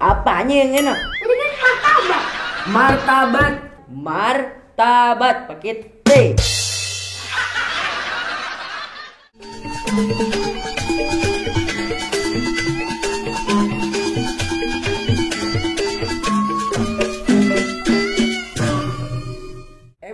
Apanya yang enak? Ini kan martabak. Martabat. Martabat pakai T.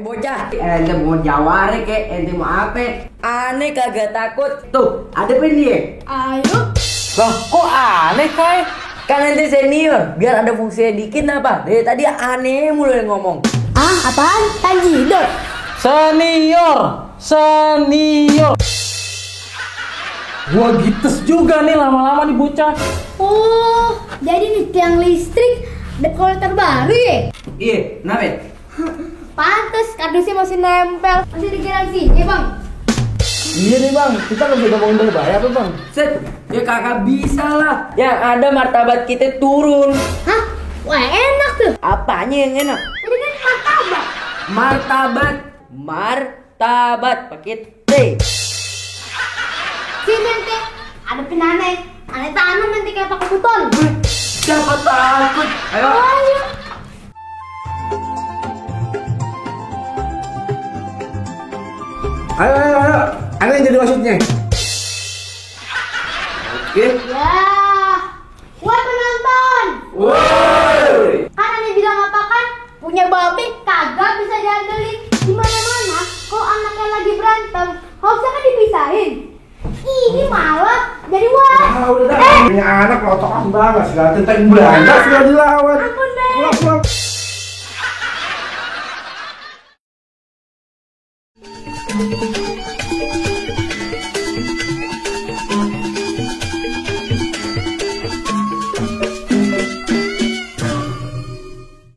Bocah, ente mau jaware kek, ente mau apa? Aneh kagak takut. Tuh, ada apa dia? Ayo. Loh, kok aneh kai? Kan ente senior, biar ada fungsinya dikit apa? Dari tadi aneh mulu yang ngomong. Ah, apaan? Tanjidor. Senior. Gua gites juga nih lama-lama nih bocah. Oh, jadi nih tiang listrik dekor terbaru ya? Iya, kenapa? Pantes kardusnya masih nempel. Masih dikira sini, Bang. Iya nih bang, kita nggak bisa ngomongin berbahaya apa bang? Set, ya kagak bisa lah. Yang ada martabat kita turun. Hah? Wah, enak tuh. Apanya yang enak? Ini kan martabak. Martabat. Martabat pakai T. Sini ente, ada pinane. Aneh tanam nanti kayak pakai beton. Siapa takut? Ayo. Ayo. Ayo. Ada yang jadi wasitnya. Oke. Ya. Woi penonton. Woi. Kan aneh bilang apa kan? Punya babi kagak bisa diandelin. Di mana-mana kok anaknya lagi berantem, harusnya kan dipisahin. Ini malah jadi wah. Udah dah. Punya anak lotokan banget segala tentang belanda sudah dilawan. Ampun deh. Pulang.